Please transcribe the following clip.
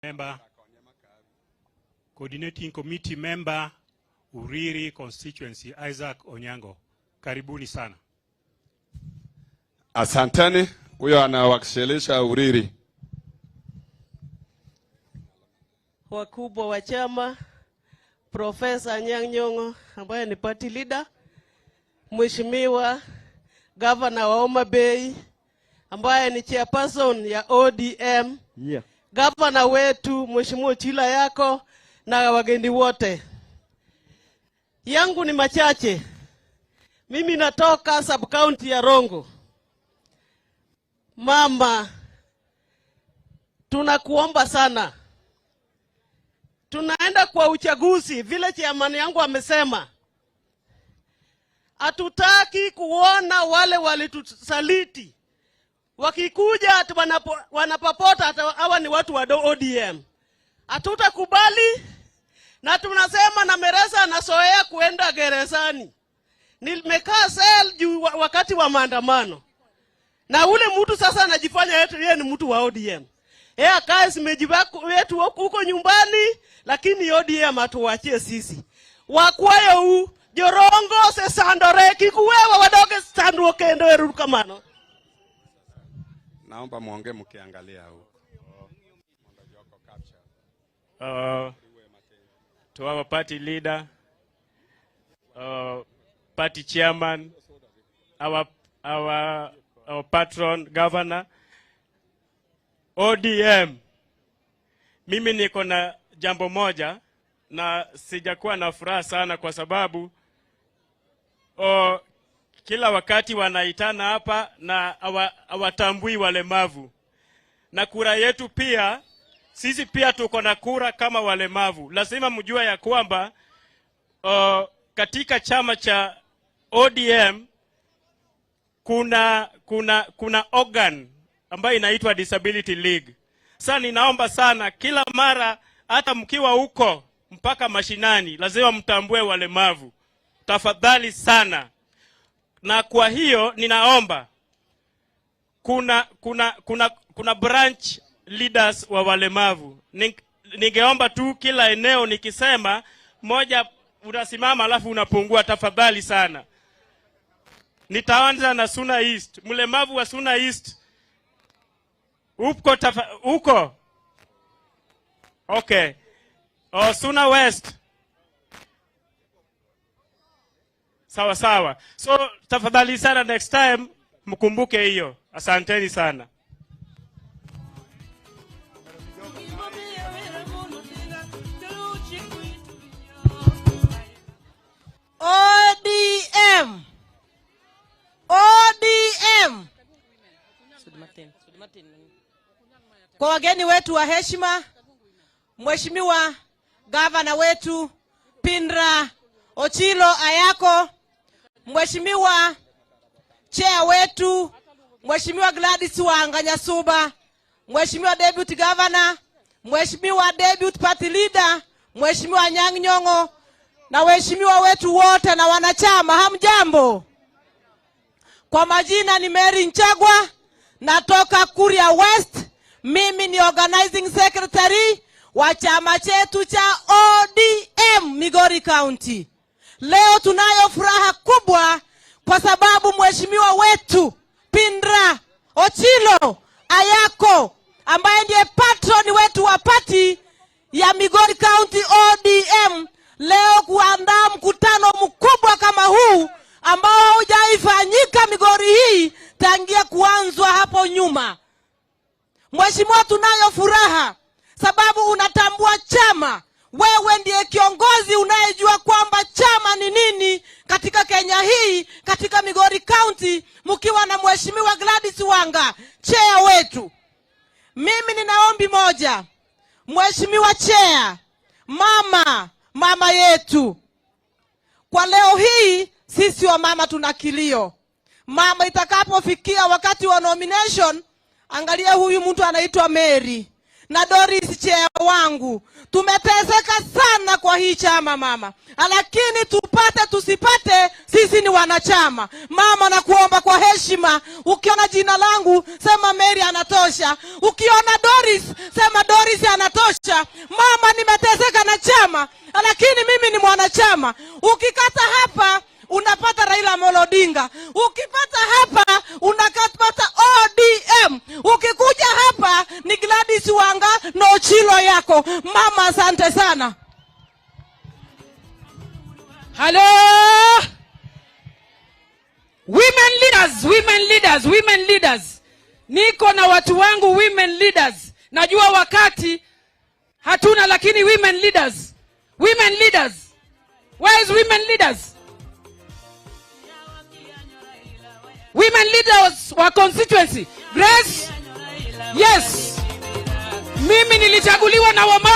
Member, Coordinating Committee Member, Uriri Constituency, Isaac Onyango. Karibuni sana. Asanteni, huyo anawakilisha Uriri. Wakubwa wa chama, Profesa Anyang' Nyong'o ambaye ni party leader, Mheshimiwa Governor wa Homa Bay ambaye ni chairperson ya ODM, Governor wetu Mheshimiwa Ochilo Ayacko na wageni wote. Yangu ni machache. Mimi natoka sub county ya Rongo. Mama, tunakuomba sana. Tunaenda kwa uchaguzi vile chairman yangu amesema. Hatutaki kuona wale walitusaliti wakikuja ati wanapapota ati hawa ni watu wa ODM. Hatutakubali, na tunasema na Meresa anazoea kuenda gerezani. Nimekaa cell juu wakati wa maandamano. Na ule mtu sasa anajifanya eti yeye ni mtu wa ODM. Yeye akae simeji wetu huko nyumbani, lakini ODM atuachie sisi. Wakwayo u jorongo se sandore kikuwewa wadoge sandruok kendo erukamano. Naomba muongee mkiangalia huko. To our party leader, party chairman, our patron governor, ODM. Mimi niko na jambo moja na sijakuwa na furaha sana kwa sababu kila wakati wanaitana hapa na hawatambui walemavu. Na kura yetu pia, sisi pia tuko na kura kama walemavu. Lazima mjue ya kwamba katika chama cha ODM kuna organ ambayo inaitwa Disability League. Sasa ninaomba sana kila mara, hata mkiwa huko mpaka mashinani, lazima mtambue walemavu. Tafadhali sana. Na kwa hiyo ninaomba kuna branch leaders wa walemavu. Ningeomba tu kila eneo nikisema moja unasimama alafu unapungua, tafadhali sana. Nitaanza na Suna East. Mlemavu wa Suna East uko uko? Okay. Oh, Suna West. Sawa sawa. So tafadhali sana next time mkumbuke hiyo. Asanteni sana. ODM. ODM. Kwa wageni wetu wa heshima, Mheshimiwa Gavana wetu Pindra Ochilo Ayacko, Mheshimiwa Chair wetu Mheshimiwa Gladys Wanga Nyasuba, Mheshimiwa Deputy Governor, Mheshimiwa Deputy Party Leader, Mheshimiwa Anyang' Nyong'o, na waheshimiwa wetu wote na wanachama, hamjambo? Kwa majina ni Mary Nchagwa, natoka Kuria West. Mimi ni organizing secretary wa chama chetu cha ODM Migori County. Leo tunayo furaha kubwa kwa sababu mheshimiwa wetu Pindra Ochilo Ayacko ambaye ndiye patron wetu wa party ya Migori County ODM leo kuandaa mkutano mkubwa kama huu ambao haujaifanyika Migori hii tangia kuanzwa hapo nyuma. Mheshimiwa, tunayo furaha sababu unatambua chama. Wewe ndiye kiongozi unayejua kwamba chama ni nini katika Kenya hii, katika Migori County, mkiwa na Mheshimiwa Gladys Wanga, chair wetu. Mimi nina ombi moja. Mheshimiwa chair, mama yetu, kwa leo hii sisi wa mama tuna kilio. Mama, itakapofikia wakati wa nomination, angalia huyu mtu anaitwa Mary na Doris chair wangu. Tumeteseka sana kwa hii chama mama, lakini tupate tusipate, sisi ni wanachama. Mama, nakuomba kwa heshima, ukiona jina langu sema Mary anatosha, ukiona Doris sema Doris anatosha. Ayako. Mama, asante sana. Hello? Women leaders, women leaders, women leaders. Niko na watu wangu women leaders. Najua wakati hatuna, lakini women leaders. Women leaders. Where is women leaders? Women leaders wa constituency. Grace? Yes. Mimi nilichaguliwa na wamama.